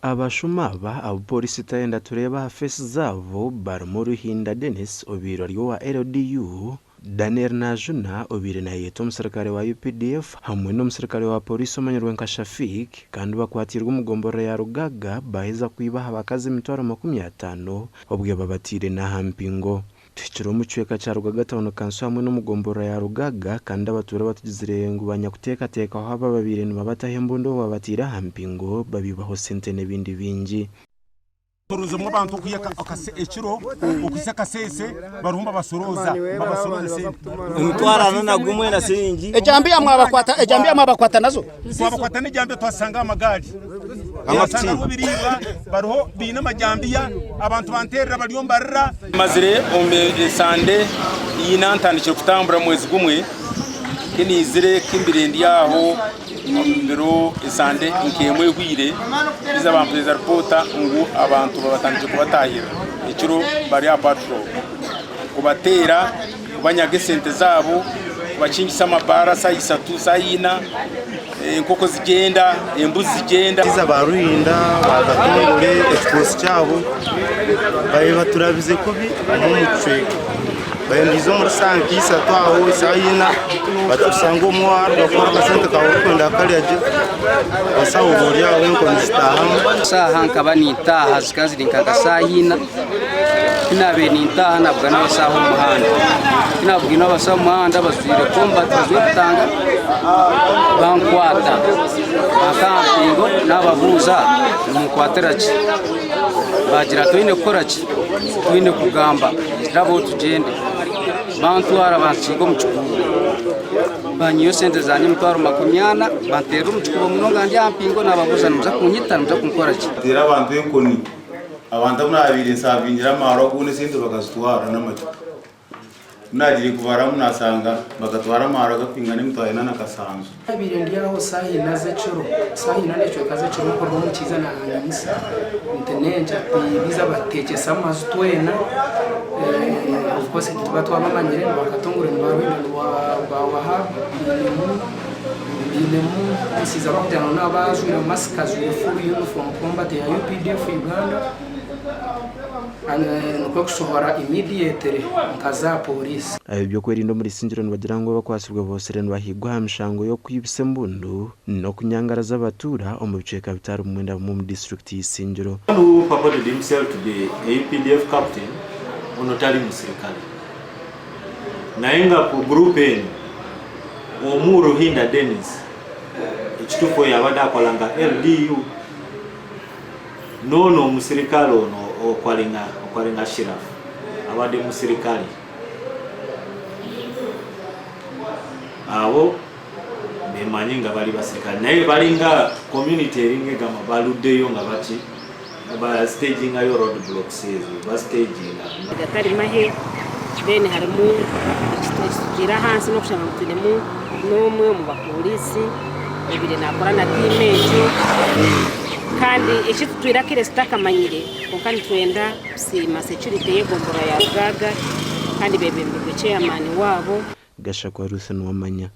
Abashuma aba abu poorisi etayenda tureebe aha feesi zaabo barimu Ruhinda Denis obaire ari owa LDU, Daniel Najuna obaire nayeyeta omusirikare wa updf hamwe n'omusirikare wa poorisi omanyirwe nka Shafiq kandi bakwatiirwe omu gomborora ya Rugaga baaheza kwiba aha bakazi emitwaro 50 obwe babataire n'aha mpingo. Tuhikire omu kicweka kya Rugaga Town Council hamwe n'omu gomborora ya Rugaga kandi abatuura batugizire ngu banyakuteekateekaho aba babaire nibabataho embundu obu babataire aha mpingo babiibaho sente n'ebindi bingi. Basorozemu abantu okwiha ekiro okuhitsya akaseese bariho nibabasorooza nibabasorooza esente. Emitwaro ana na gumwe na siringi. Ejambiya mwabakwata ejambiya mwabakwata nazo? Twabakwata n'ejambiya twazisanga aha magaari. Twasanga hariho ebiriibwa bariho baine amajambiya abantu banteerera bariyo nibarira. Mazire omu esande ina ntandikire kutambura mwezi gumwe kinizire kimbire ndi aho omu biro esande nk'emwe ehweire biza bampereza ripoota ngu abantu babatandikire kubatahirira ekiro bari aha patrol kubateera kubanyaga esente zaabo kubakingisa amabaara saaha isatu saaha ina. Enkoko zigyenda, embuzi zigyenda. Abashaija ba Ruhinda ba Katongole ekikoosi kyabo babaire baturabize kubi omu kicweka. Baindiize omuri saaha nka isatu aho esaaha ina batushanga omwe waaruga kukora akasente kaawe orikwenda kukarya gye busaho oba ori aho enkoni zitaahamu. Saaha nkaba nintaaha zikaba ziri nka saaha ina, ku naabaire nintaaha nabugana abashaho omu muhanda, ku naabugaine abashaho omu muhanda bajwaire kombati bajwaire ebitanga bankwata banta aha mpingo naababuuza nimunkwatira ki? Baagira twine kukora ki? Twine kugamba nabo tugyende. Bantwara bansiiga omu kikuubo banyihayo sente zangye emitwaro 40 banteerera omu kikuubo munonga ndi aha mpingo naababuuza nimuza kunyita nimuza kunkora ki? Nteera abantu enkoni, abantu abu naabaire nsaavingira amaarwa goona esente bakazitwara n'amacupa. Ku naagiire kubaramu naashanga bakatwara amaarwa garikwingana emitwaro ena na kasanju. Nabaire ndi aho saaha ina z'ekiro, saaha ina n'ekicweka z'ekiro mpurira omukiiza naanyimutsya nti n'enkya baija batuteekyese amaju twena of course nituba twabamanyire ni ba Katongole ni ba Ruhinda ni ba Wahab bainemu omushaija barikugira ngu naaba ajwaire masiki ajwaire full uniform combat ya UPDF Uganda. Nikwo kushohora immediately nkaza aha police. Ab'ebyokwerinda omuri Isingiro nibagira ngu abakwatsirwe boosire nibahigwa aha mishango y'okwibisa embundu n'okunyangaraza abatuura omu bicweka bitari bimwe na bimwe omu disiturikiti y'Isingiro. One who purported himself to be a updf captain ono tali musirikale naye nga ku group eno omu Ruhinda Denis ekitufu oyo abadde akola nga LDU. N'ono omusirikale ono okwaringa okwaringa Ashiraf abadde musirikale. Abo bemanyi nga bali basirikale naye balinga community eringa egamba baluddeyo nga baki ba stagingayo road blocks ezo ba staginga. Gatari mahe then harimu ekitutiire ahansi n'okushanga ngu twinemu n'omwe omu bapooriisi obaire naakora na tiimu egyo kandi eki tutwire akire tutakamanyire kwonka nitwenda kusiima security y'egomborora ya Rugaaga kandi beebembirwe chairman waabo. Gashakwa Ruth Nuwamanya.